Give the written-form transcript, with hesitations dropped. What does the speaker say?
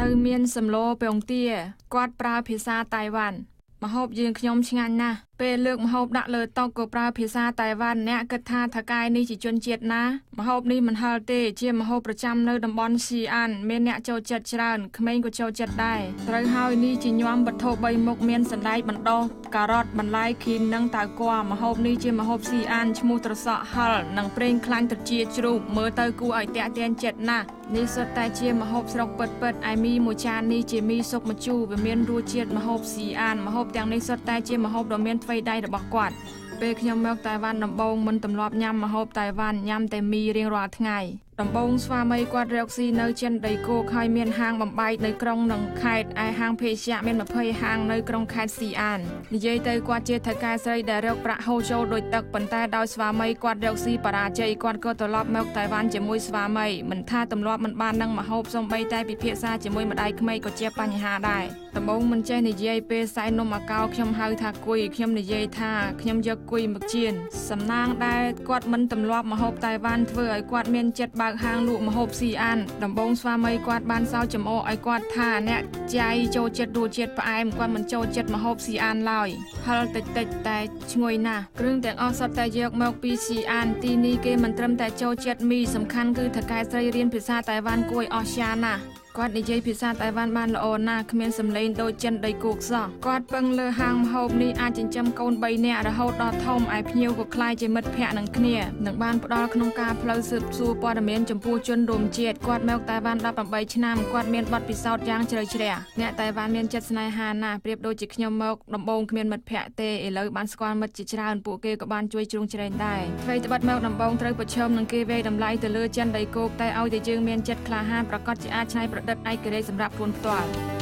នៅមានសម្លពងទាគាត់ប្រើភាសាតៃវ៉ាន់ម្ហូបយើងខ្ញុំឆ្ងាញ់ណាស់ពេលលើកម្ហូបដាក់លើតុក៏ប្រើភាសាតៃវ៉ាន់អ្នកគិតថាថៅកែនេះជាជនជាតិណាម្ហូបនេះមិនហឹរទេជាម្ហូបប្រចាំនៅតំបន់ស៊ីអានមានអ្នកចូលចិត្តច្រើនក្មេងក៏ចូលចិត្តដែរត្រូវហើយនេះជាញាំវត្ថុ3មុខមានសណ្តែកបណ្ដុះការ៉ុតបន្លែឃីននិងតៅគ័រម្ហូបនេះជាម្ហូបស៊ីអានឈ្មោះត្រសក់ហឹរនិងប្រេងខ្លាញ់ត្រចៀជ្រូកមើលទៅគួរឲ្យទាក់ទាញចិត្តណាស់នេះសុទ្ធតែជាម្ហូបស្រុកពិតៗឯមីមួយចាននេះជាមីស៊ុបម្ជូរវាមានរសជាតិម្ហូបស៊ីអានម្ហូបទាំងនេះសុទ្ធតែជាម្ហូបដ៏មានថ្វីដៃរបស់គាត់ពេលខ្ញុំមកតៃវ៉ាន់ដំបូងមិនទម្លាប់ញ៉ាំម្ហូបតៃវ៉ាន់ញ៉ាំតែមីរៀងរាល់ថ្ងៃដំបូងស្វាមីគាត់រកស៊ីនៅចិនដីគោកហើយមានហាងបំបែកនៅក្រុងនិងខេត្តឯហាងភេសជ្ជៈមាន20ហាងនៅក្រុងខេត្តស៊ីអាននិយាយទៅគាត់ជាថៅកែស្រីដែលរកប្រាក់ហូរចូលដោយទឹកប៉ុន្តែដោយស្វាមីគាត់រកស៊ីបរាជ័យគាត់ក៏ត្រឡប់មកតៃវ៉ាន់ជាមួយស្វាមីមិនថាទម្លាប់មិនបាននឹងម្ហូបសូម្បីតែពិភាក្សាជាមួយម្ដាយក្មេកក៏ជាបញ្ហាដែរដំបូងមិនចេះនិយាយពេលសែននំអាកោខ្ញុំហៅថាគុយខ្ញុំនិយាយថាខ្ញុំយកគុយមកចៀនសំណាងដែលគាត់មិនទម្លាប់ម្ហូបតៃវ៉ាន់ធ្វើឲ្យគាត់មានចិត្តបើកហាងលក់ម្ហូបស៊ីអានដំបូងស្វាមីគាត់បានសោចចំអកឲ្យគាត់ថាអ្នកចៃចូលចិត្តរសជាតិផ្អែមគាត់មិនចូលចិត្តម្ហូបស៊ីអានឡើយហឹរតិចតិចតែឈ្ងុយណាស់គ្រឿងទាំងអស់សុទ្ធតែយកមកពីស៊ីអានទីនេះគេមិនត្រឹមតែចូលចិត្តមីសំខាន់គឺថៅកែស្រីរៀនភាសាតៃវ៉ាន់គួរឲ្យអស្ចារ្យណាស់គាត់និយាយភាសាតៃវ៉ាន់បានល្អណាស់គ្មានសំឡេងដូចចិនដីគោកសោះគាត់ពឹងលើហាងម្ហូបនេះអាចចិញ្ចឹមកូន3នាក់រហូតដល់ធំឯភ្ញៀវក៏ក្លាយជាមិត្តភក្តិនឹងគ្នានិងបានផ្ដល់ក្នុងការផ្លូវស៊ើបសួរព័ត៌មានចំពោះជនរួមជាតិគាត់មកតៃវ៉ាន់18ឆ្នាំគាត់មានបទពិសោធន៍យ៉ាងជ្រៅជ្រះអ្នកតៃវ៉ាន់មានចិត្តស្នេហាណាស់ប្រៀបដូចជាខ្ញុំមកដំបូងគ្មានមិត្តភក្តិទេឥឡូវបានស្គាល់មិត្តជាច្រើនពួកគេក៏បានជួយជ្រោមជ្រែងដែរអ្វីត្បិតមកដំបូងត្រូវប្រឈមនឹងគេវេតម្លៃទៅលើចិនដីគោកតែឲ្យតែយើងមានចិត្តក្លាហានប្រកាសជាអាចច្នៃប្រឌិតឯករាជ្យសម្រាប់ខ្លួនផ្ទាល់។